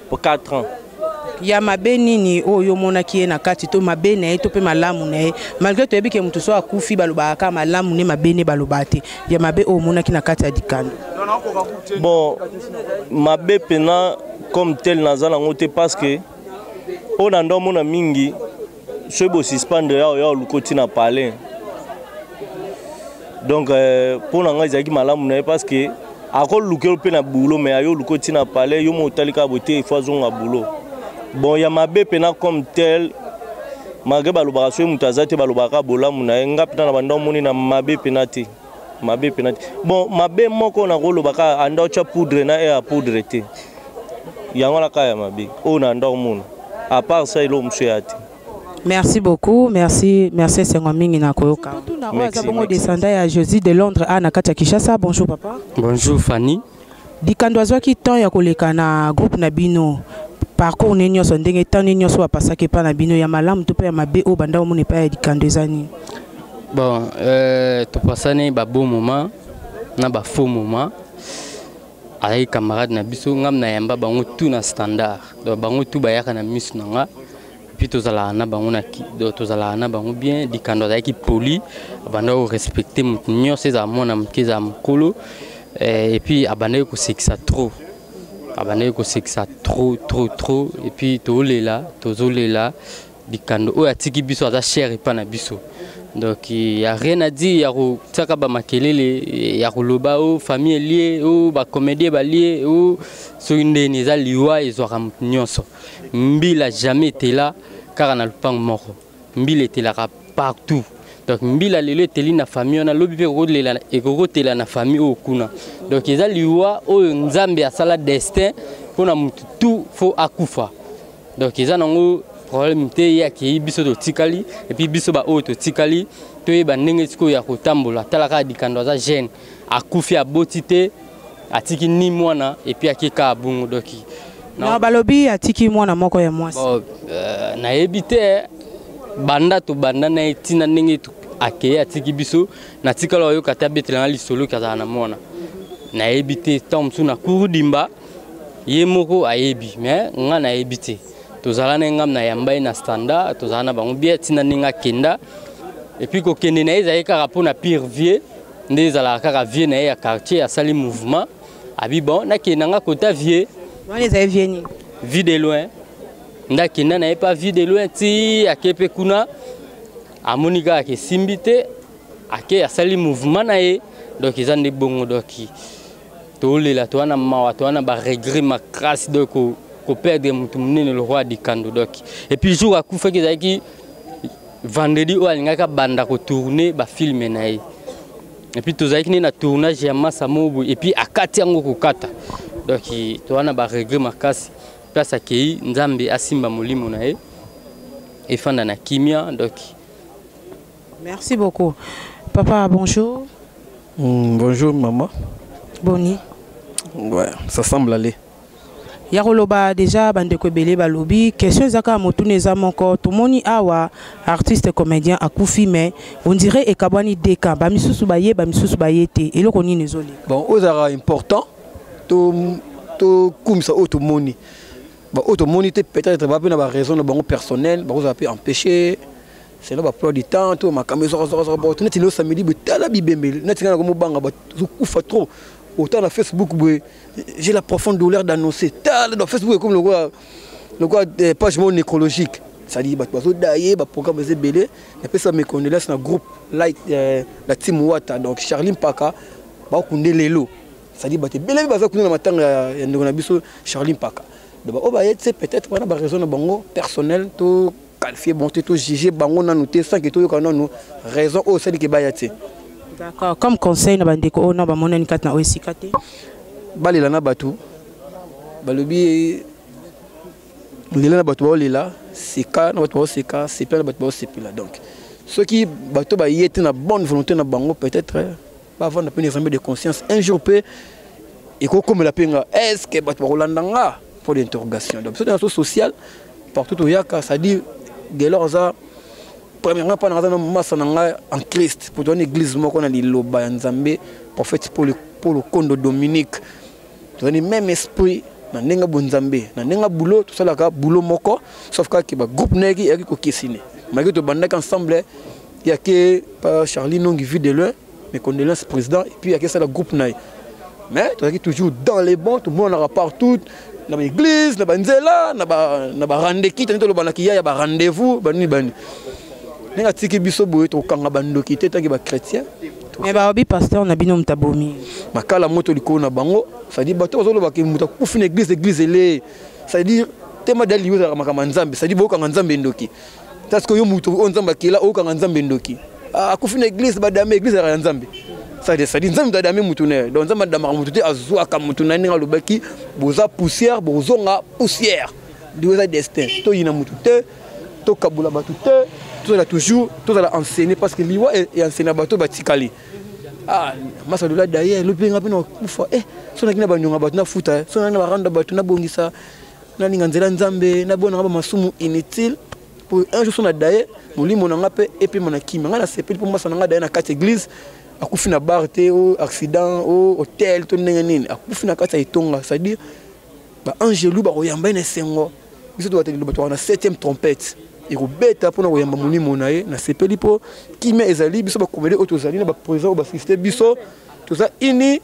pour 4 ans. Ya mabe nini oyo omonaki ye na kati, to mabe na ye to mpe malamu na ye? Malgré toyebi ke moto so akufi balobaka kaka malamu ne, mabe ne balobaka te. Ya mabe oyo omonaki na kati ya Dikando? Bon, mabe mpena comme tel naza nango te, parce que oyo na ndo omona mingi, soki bosuspendre ya oyo oluka otina palin. Donc mpo na ngai ezalaki malamu na ye, parce que akoluka yo mpe na boulot, mais ayo oluka otina palais, yo mo otali kaka boye te, ifo azonga boulot. Bon, ya mabe mpena comme tel, malgré balobaka soki moto aza te balobaka bolamu na ye, nga mpena na banda omoni na mabe mpena te, mabe mpena te. Bon, mabe moko nakoloba kaka, anda otya poudre na ya poudre te, yango wana kaka ya mabe oyo na anda omona. À part ça, eloko mosusu ya te. Merci beaucoup, merci, merci esengo mingi na koyoka. Tuna oyo aza bongo descendant ya Josie de Londres a na kati ya Kinshasa. Bonjour papa. Bonjour Fanny. Dikando azwaki temps ya koleka na groupe na bino parcours ne nyonso ndenge temps ne nyonso apasaki epai na bino ya malamu to mpe ya mabe oyo banda omona epai ya Dikando eza nini? Bon, euh, topasani ba bon moment na ba faux moment. Azalaki camarade na biso ngam na yamba bango tout na standard. Donc bango tout bayaka na misu na nga. Puis tozalaka na bango na tozalaka na bango bien. Dikando azalaki poli, abandaki korespecte moto nyonso, ezala mwana moke ezala mokolo. Et puis abandaki kosekisa trop, abandaki kosekisa trop trop trop. Et puis tozolela, tozolela Dikando oyo atiki biso aza cher epa na biso. Donc il y a rien à dire, ya kotiaka ba makelele ya koloba o famille elie o ba comédien balie o soki ndeni eza liwa ezwaka moto nyonso. Mbila jamais etela kaka na lupango moko, mbila etelaka partout. Donc mbila lelo eteli na famille wana, lobi mpe ekokotela na famille oyo kuna. Donc eza liwa oyo Nzambe asala destin mpona motu tout fo akufa. Donc eza nango problème te, ye akei biso totikali, et puis biso ba oyo totikali toyeba ndenge sikoyo ya kotambola. Tala kaka Dikando aza jeune, akufi aboti te, atiki ni mwana et puis akei kaka bongo. Donc na balobi atiki mwana moko ya mwasi. Bon, nayebi te banda tobanda na ye ntina ndenge akei atiki biso, natikala oyoka te abetelanga lisolo kazala na mwana. Nayebi te ntango mosusu na kurudimba ye moko ayebi, mais nga nayebi te. Tozala na ngam na yamba ye na standard, tozala na bango bien ntina ndenge akenda. Et puis kokende na ye ezalaki kaka mpona pire vie, nde ezalaka kaka vie na ye ya quartier, asali mouvement abi bon nakende nga kota vie. Wana ezali vie nini? Vie de loin. Nde akenda na ye pa vie de loin ti ake mpe kuna amoni kaka ke esimbi te, ake asali mouvement na ye. Donc eza nde bongo. Donc tolela, toza na mawa, toza na ba regret makasi. Donc koperdre motu monene le roi Dikando. Donc et puis jour akufaki ezalaki vendredi oyo alingaki abanda kotourne bafilme na ye. Et puis tozalaki nde na tournage ya masa mobu, et puis akati yango kokata. Donc toza na ba regret makasi. Place akei, Nzambe asimba molimo na ye efanda na kimia. Donc merci beaucoup papa. Bonjour. Bonjour maman. Boni? Ouais, ça semble aller. Ya koloba déjà bandeko ebele balobi question eza kaka motuna eza moko. Tomoni awa artiste comédien akufi, mais on dirait ekabwani deka, bamisusu baye, bamisusu baye te. Eloko nini ezoleka? Bon, oyo ezalaka important tokumisa oyo tomoni, oyo tomoni te peut-être bape na baraison na bango personnel, bakozala mpe empêché selon baploi du temps to makambo ezwakazwakazwaka. Bon, neti lelo samedi boye, tala bibembe neti ngai nakomobanga bazokufa trop. Autant na Facebook boye, j'ai la profonde douleur d'annoncer, tala dans Facebook ekomi lokola lokola page moko nécrologique, c'est-à-dire bato bazodaye baprogramme eza ebele. Napesa mes condoléances na groupe light, la team Wata. Donc Charlie Mpaka bakunde lelo, c'est-à-dire bato ebele baza kuna na matanga ya ndeko na biso Charlie Mpaka. Donc oyo baye te peut-être wana baraison na bango personnel, to qualifier bon te, to juger bango nanu te sans que toyoka nanu raison oyo osaliki baya te. D'accord. Comme conseil na bandeko oyo na bamonani kati na oyo esika te, balela na bato balobi lela na bato baolela, seka na bato baoseka, sepela na bato baosepela. Donc soki bato baye te na bonne volonté na bango, peut-être bavanda mpe na examen de conscience un jour mpe ekokomela mpe nga, est ce que bato bakolanda nga? Point d'interrogation. Donc soki na so social partout toyaka, c'est-à-dire Gelor aza premièrement mpa na aza na masa na ngai en Christ, po toza na église moko na liloba ya Nzambe, prophète Paul Kondo Dominique. Toza ni même esprit na ndenge bonzambe, na ndenge boulot tosalaka boulot moko, sauf kaka bagroupe na yaki eyaki kokesine malgré tobandaki ensemble. Yake pa Charlie Nongi vie de loin, mes condoléances président, et puis yake sala groupe na ye, mais tozalaki toujours dans les bons, tomonaka partout na baéglise, na banzela, na barandeki tani tolobanaki ya barendez-vous banini bani. Ndenge atiki biso boye, tokokanga bandoki te tanke bachrétien. Mais baobi pasteur na bino moto abomi. Makala moto likolo na bango, c'est-à-dire bato bazolobaka moto akufi na église, église ele, c'est-à-dire tema dali oyo ezalaka makambo ya Nzambe, c'est-à-dire boyokanga Nzambe ndoki, parce que yo moto oyo Nzambe akela oyokanga Nzambe ndoki. Akufi na église, badame église ezalaka ya Nzambe, c'est-à-dire Nzambe moto adame motu na ye. Donc Nzambe adamaka motu te, azwaka motu na ye. Ndenge alobaki, boza poussière, bozonga poussière, liwa eza destin, toyina motu te. Tokabola bato te, tozala toujours, tozala enseigné, parce que liwa enseigne bato batikali. Ah, masa lola d'ailleurs, lobi nga mpe na kufa, eh, so naki na banyonga bato nafuta, so naki na baranda bato nabongisa, nalinga nzela Nzambe, nabonanga bamasumu inutile po un jour so na daye molimo na nga mpe epema na kimia. Ngai nasepeli mpo masa na ngai daye na kati église, akufi na bar te, o accident o hotel to ndenge nini, akufi na kati ya etonga, c'est-à-dire baangelu bakoyamba ye na esengo. Biso tobateli bato na 7e trompette ekobeta mpona koyamba molimo na ye. Nasepeli mpo kimia ezali. Biso bakomede oyo tozali na baprésident oyo basiste biso, toza ini,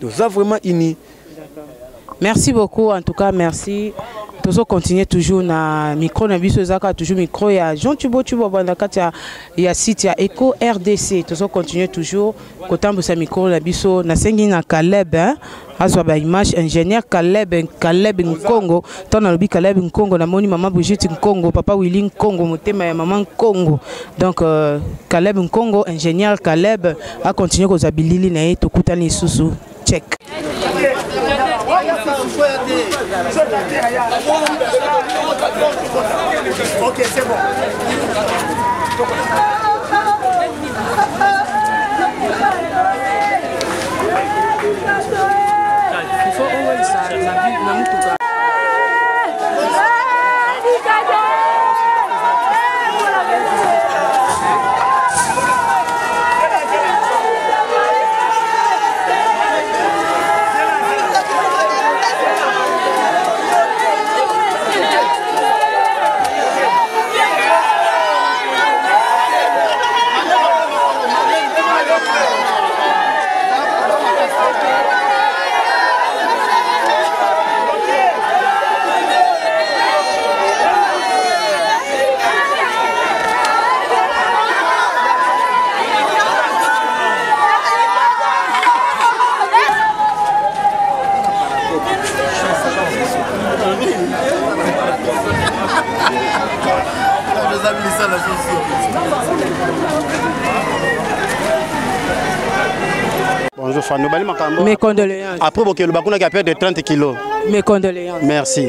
toza vraiment ini. Merci beaucoup, en tout cas merci. Tozo continuer toujours na micro na biso, ezaka toujours micro ya Jean Tubo Tubo banda kati ya site ya Eco RDC. Tozo continuer toujours kotambusa micro na biso. Nasengi na Caleb, hein, azwa ba image, ingénieur Caleb, Caleb Nkongo. Tant nalobi Caleb Nkongo, namoni maman Brigitte Nkongo, papa Willy Nkongo, motema ya maman Nkongo. Donc Caleb Nkongo, ingénieur Caleb a continuer kozwa bilili na ye. Tokutani lisusu. Check. Ok, c'est bon. Il faut na mutuka. Bonjour Fanny, Bali Makambo. Mes condoléances. Après Bokelo Bakuna qui a perdu 30 kilos. Mes condoléances. Merci.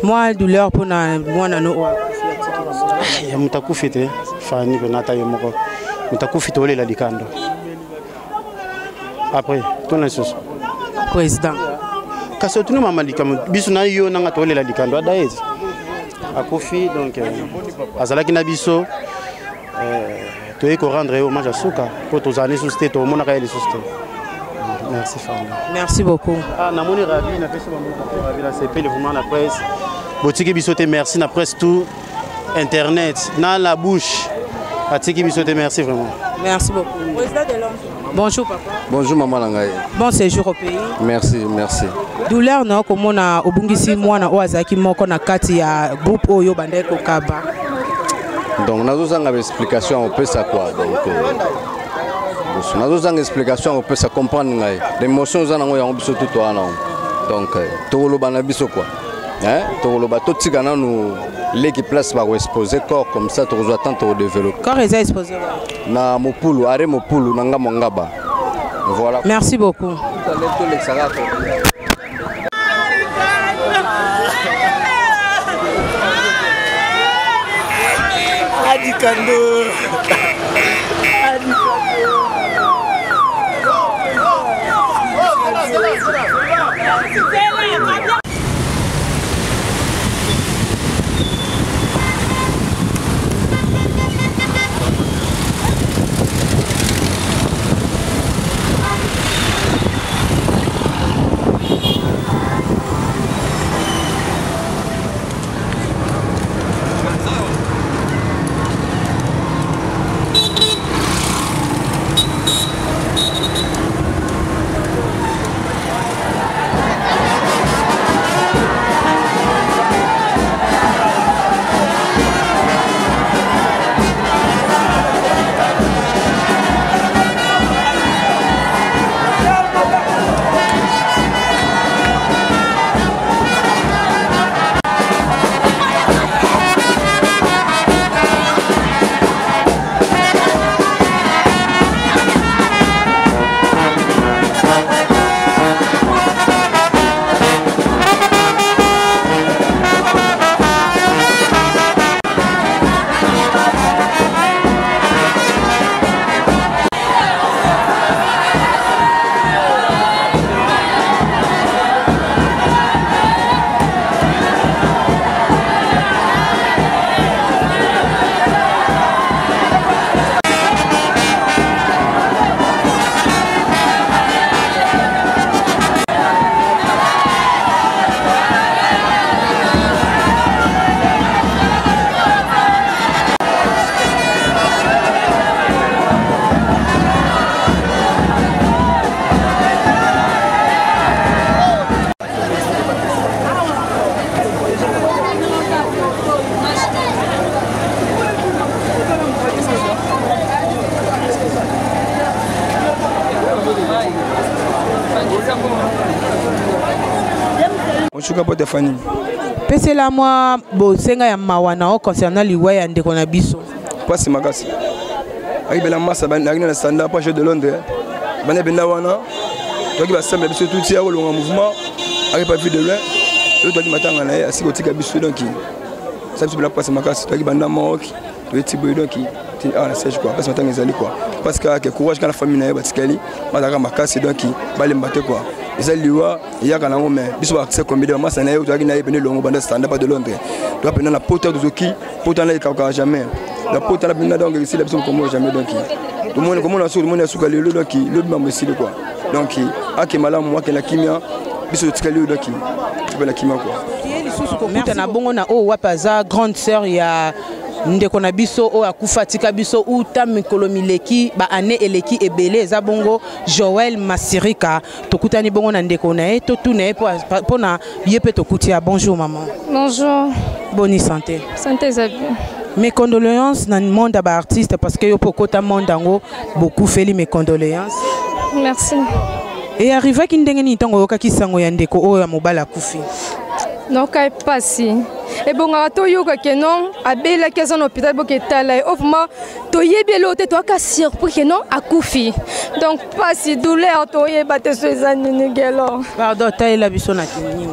Moi, douleur pour moi nano. Ya mutakufi te Fanny benata yo moko. Mutakufi te olela likando. Après, tona lisusu. Président. Kasi otuni mama likambo biso na yo nanga tolela likando adaezi akufi, donc azalaki na biso, toyei korendre ye hommage ya suka mpo tozala lisusu te, tomonaka ye lisusu te. Merci Fanny. Merci beaucoup. Ah, namoni rabi, napesi bango rabi, nasepeli vraiment na presse botiki biso te. Merci na presse tout internet na la bouche atiki biso te. Merci vraiment. Merci beaucoup. Président de l'homme. Bonjour papa. Bonjour maman Langaye. Bon séjour au pays. Merci, merci. Douleur na komona obungisi mwana oyo azalaki moko na kati ya groupe oyo bandaki kokaba. Donc nazozanga explication opesa quoi, donc nazozanga explication opesa, comprendre ngai. L'émotion oza nango yango biso tuto wana. Donc tokoloba na biso quoi. Hein? Tokoloba totika nanu leki place bakoexpose corps, comme ça tokozwa temps tokodéveloppe. Corps eza exposé na Mopulu, are Mopulu na ngambo Ngaba. Voilà. Merci beaucoup. Adikando. Adikando. Bonjour Kapote Fanny. Pesela mwa bosenga ya mawa na yo concernant liwa ya ndeko na biso. Pasi makasi. Ayibela masa banaki na standard pas jeu de Londres. Bana benda wana. Toki ba semble biso tout ya kolonga mouvement. Ayepa vue de loin. Oyo toki matanga na ye asiki kotika biso donc. Ça biso bela pasi makasi. Toki banda mok. Toyeti boye donc awa na siège quoi. Pasi matanga ezali quoi. Parce que que courage kana famille na ye batikali bazalaka makasi donc balemba te quoi. Eza liwa eyaka nango mais biso ba accès combien de masa na ye toyaki na ye pene longo banda standard pas de Londres. Toa pena na pota tozoki pota na ekauka jamais. Na pota na pena donc esila biso komo jamais donc. Tomoni komona suka tomoni suka lelo donc lobi mambo esili quoi. Donc ake malamu ake na kimia biso totikali oyo donc topela kimia quoi. Ye lisusu kokutana bongo na oyo wapi aza grande sœur ya ndeko na biso oyo akufa atika biso uta mikolo mileki ba année eleki ebele eza bongo Joël Masirika tokutani bongo na ndeko na ye totuna ye mpo na ye mpe tokuti ya bonjour maman. Bonjour. Boni santé. Santé eza bien. Mes condoléances na monde ya baartiste parce que yo mpe okota monde yango bokufeli mes condoléances. Merci. E arrivaki ndenge nini ntango oyokaki sango ya ndeko oyo ya mobali akufi? Nayoka mpasi ebongaka toyoka ke non abelaki aza na hôpital boke etala ye ovma toyebi eloko te toyaka surpris ke non akufi donc mpasi douleur toyeba te so eza nini gelo. Pardon, tayela biso na nini?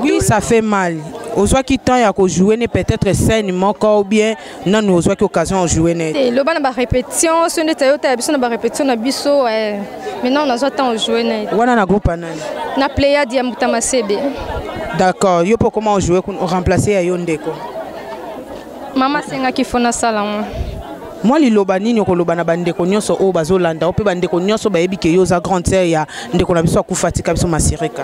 Oui, ça fait mal. Ozwaki temps ya kojouer ne peut-être scène moko ou bien nanu ozwaki occasion ojouer ne? Te, loba na barépétition so nde tayo taya biso na barépétition na biso eh. Maintenant nazwa temps ojouer na ye. Wana na groupe ya nani? Na Pléiade ya Mbuta Masebe. D'accord, yo mpo koma ojouer remplacer ya yo ndeko? Mama asengaki fo nasala ngo. Mwa liloba nini okoloba na bandeko nyonso oyo bazolanda yo mpe bandeko nyonso bayebi ke yo oza grande sœur ya ndeko na biso akufa atika biso Masirika?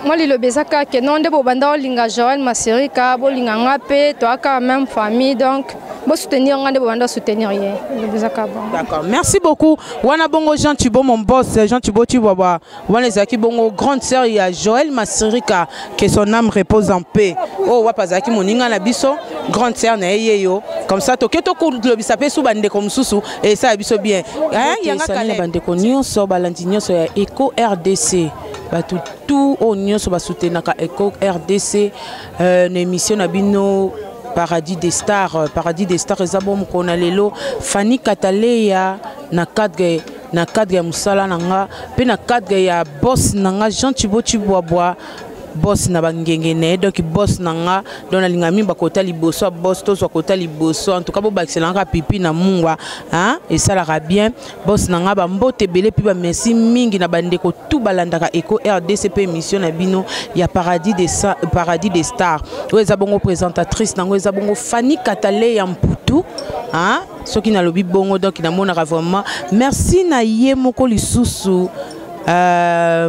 Mwa liloba eza kaka ke non nde bobanda olinga Joël Masirika, bolinga nga mpe toyaka même famille donc bosoutenir nga nde bobanda soutenir ye. Liloba eza kaka bongo. D'accord, merci beaucoup. Wana bongo Jean Thibault mon boss, Jean Thibault Tshibwabwa, wana ezalaki bongo grande sœur ya Joël Masirika, que son âme repose en paix. Oh wapi azalaki moninga na biso, grande sœur na ye yeyo. Comme ça toke tokolobisa mpe su bandeko mosusu esala biso bien. Hein, yanga kala bandeko nyonso balandi nyonso ya Eco RDC. Bato tout oyo nyonso basoutenaka Eco RDC na émission na bino Paradis des Stars. Paradis des Stars eza bo mokolo na lelo Fanny Kataleya na cadre na cadre ya mosala na nga mpe na cadre ya boss na nga Jean Thibaut Tshibwabwa, boss na bangenge na ye donc boss na nga donc nalinga mingi bakota liboso ya boss tozwa kota liboso en tout cas bobakisela nga pipi na mungwa hein esalaka bien boss na nga bambote ebele mpe bamesi mingi na bandeko tout balandaka Eco RDC mpe émission na bino ya Paradis des Sa-, Paradis des Stars oyo eza bongo présentatrice nango eza bongo Fanny Kataleya Mputu hein soki nalobi bongo donc namonaka vraiment merci na ye moko lisusu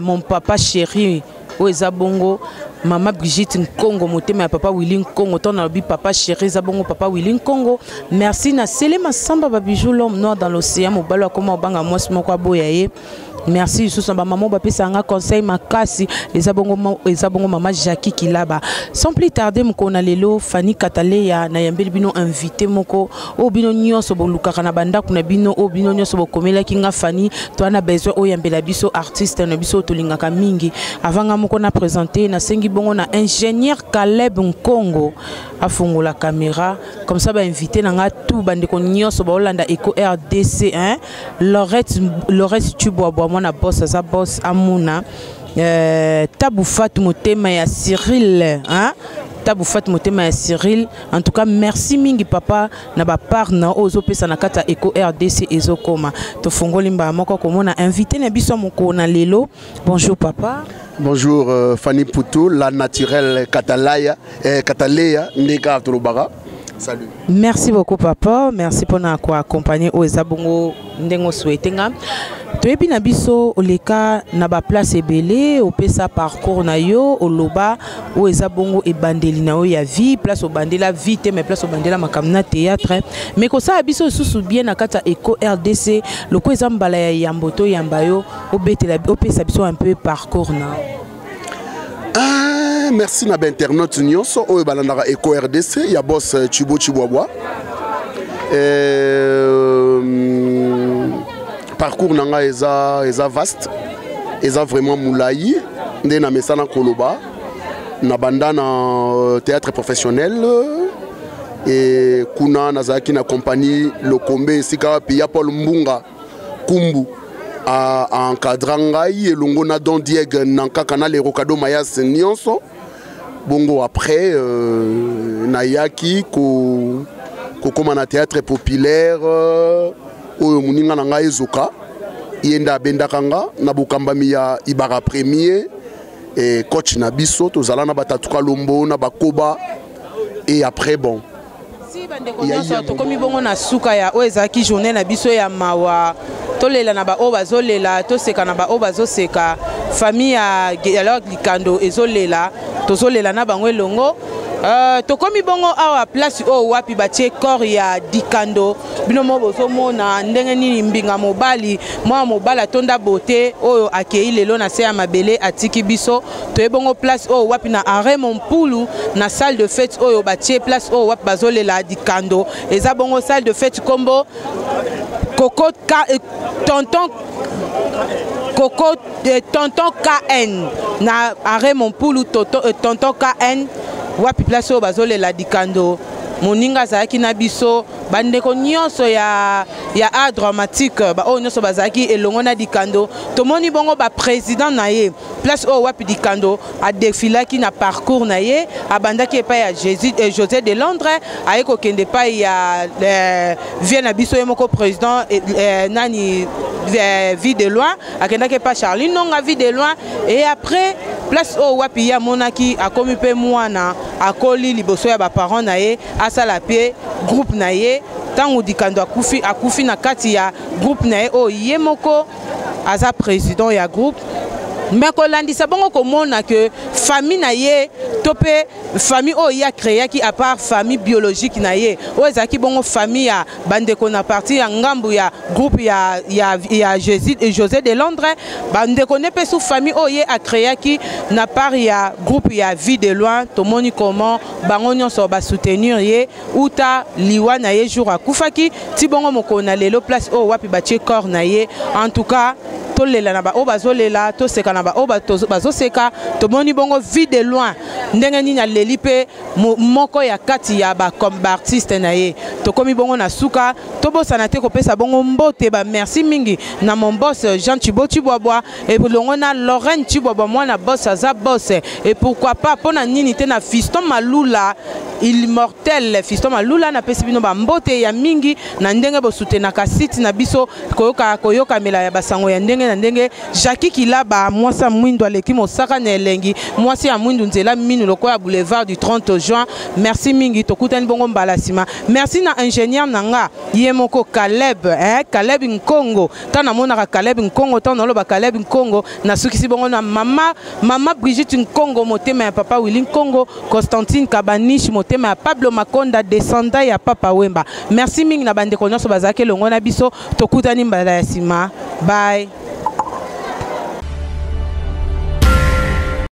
mon papa chéri oyo eza bongo mama Brigitte Nkongo motema ya papa Willy Nkongo to nalobi papa chéri eza bongo papa Willy Nkongo merci na Sele Masamba ba bijou l'homme noir dans l'océan mobali akoma obanga mwasi moko aboya ye merci lisusu na ba mama bapesa nga conseil makasi eza bongo eza bongo mama Jackie Kilaba sans plus tarder mokolo na lelo Fanny Kataleya na yambeli bino invité moko oyo bino nyonso bolukaka na bandako na bino oyo bino nyonso bokomelaki nga Fanny to na besoin oyo yambela biso artiste na biso tolingaka mingi avant nga moko na présenter nasengi bongo na ingénieur Caleb Nkongo afongola caméra comme ça ba invité na nga tout bandeko nyonso baolanda Eco RDC hein Lorette, Lorette Tshibwabwa mwana boss aza boss amuna Tabou Fat motema ya Cyril hein Tabou Fat motema ya Cyril en tout cas merci mingi papa na ba part na ozo pesa na kata Eco RDC ezokoma tofongoli mba moko komona invité na biso moko na lelo bonjour papa. Bonjour Fanny Poutou, la naturelle Katalaya, Kataleya Ndeka Tolobara. Salut. Merci beaucoup papa, merci pour nous accompagner au Zabongo ndengo souhaitenga. Toyebi na biso oleka na ba place ebele, opesa parcours na yo, oloba o eza bongo ebandeli na yo ya vie, place obandela vie te mais place obandela makambo na théâtre. Mais kosala biso susu bien na kati ya Eco RDC, loko eza mbala ya yambo to yamba yo, obetela opesa biso un peu parcours na. Ah, merci na ba internaute nyonso oyo balandaka Eco RDC ya boss Thibaut Tshibwabwa. Parcours na nga eza vaste. Eza vraiment molai nde na mesana koloba. Na banda na théâtre professionnel et kuna nazalaki na compagnie Lokombe esika wapi ya Paul Mbunga Kumbu a encadra ngai elongo na Don Dieg na kaka na Lerokado Mayas nyonso. Bongo après nayaki ko kokoma na théâtre populaire oyo moninga na ngai ezoka ye nde abendaka nga na bokambami ya Ibara Premier et coach na biso tozala na batatu Kalombo na bakoba et après bon. Si bandeko nyonso tokomi bongo na suka ya oyo ezalaki journée na biso ya mawa, tolela na baoyo bazolela, toseka na baoyo bazoseka. Famille ya Guelor Dikando ezolela, tozolela na bango elongo. Tokomi bongo awa place oyo wapi batie corps ya Dikando. Bino moko bozomona ndenge nini mbinga mobali, mwana mobali atonda beauté oyo akei lelo na se ya mabele atiki biso. Toye bongo place oyo wapi na Arrêt Mompulu na salle de fête oyo batie place oyo wapi bazolela Dikando. Eza bongo salle de fête kombo Coco K tonton Coco tonton KN na Arrêt Mompulu, tonton KN wapi place oyo bazolela Dikando. Moninga azalaki na biso, bandeko nyonso ya art dramatique, ba oyo nyonso bazalaki elongo na Dikando. Tomoni bongo ba président na ye place oyo wapi Dikando adefilaki na parcours na ye, abandaki epai ya Jésus, José de Londres, aye kokende epai ya vie na biso ye moko président nani vie de loin, akendaki epai Charlie Nonga vie de loin. Et après place oyo wapi ye amonaki akomi mpe mwana akoli liboso ya baparent na ye, asala mpe groupe na ye. Ntango Dikando akufi, akufi na kati ya groupe na ye oyo ye moko aza président ya groupe. Mais kolandisa bongo komona ke famille na ye to mpe famille oyo ye acréaki à part famille biologique na ye oyo ezalaki bongo famille ya bandeko na partie ya ngambu ya groupe ya Jésus et José de Londres, bandeko ne mpe sous famille oyo ye acréaki na part ya groupe ya vie de loin. Tomoni comment bango nyonso basoutenir ye uta liwa na ye jour akufaki ti bongo mokolo na lelo place oyo wapi batie corps na ye. En tout cas tolela na baoyo bazolela, toseka na baoyo bazoseka. Tomoni bongo vie de loin ndenge nini aleli mpe moko ya kati ya baartiste na ye. Tokomi bongo na suka, tobosana te kopesa bongo mbote ba merci mingi na mon boss Jean Thibaut Tshibwabwa elongo na Lorraine Tshibwabwa, mwana boss aza boss. Et pourquoi pas mpona nini te na Fiston Malula immortel. Fiston Malula, napesi bino bambote ya mingi na ndenge bosutenaka site na biso koyokamela ya basango ya ndenge na ndenge. Jackie Kilaba, mwasi ya mwindu aleki mosaka na elengi, mwasi ya mwindu nzela minu lokola boulevard du 30 juin. Merci mingi, tokutani bongo mbala nsima. Merci na ingénieur na nga ye moko Caleb, hein, Caleb Nkongo. Ntango namonaka Caleb Nkongo, ntango naloba Caleb Nkongo, nasukisi bongo na mama Brigitte Nkongo, motema ya papa Willy Nkongo, Constantine Kabaniche, motema ya Pablo Makonda, descendant ya papa Wemba. Merci mingi na bandeko nyonso bazalaki elongo na biso. Tokutani mbala ya nsima. Bye.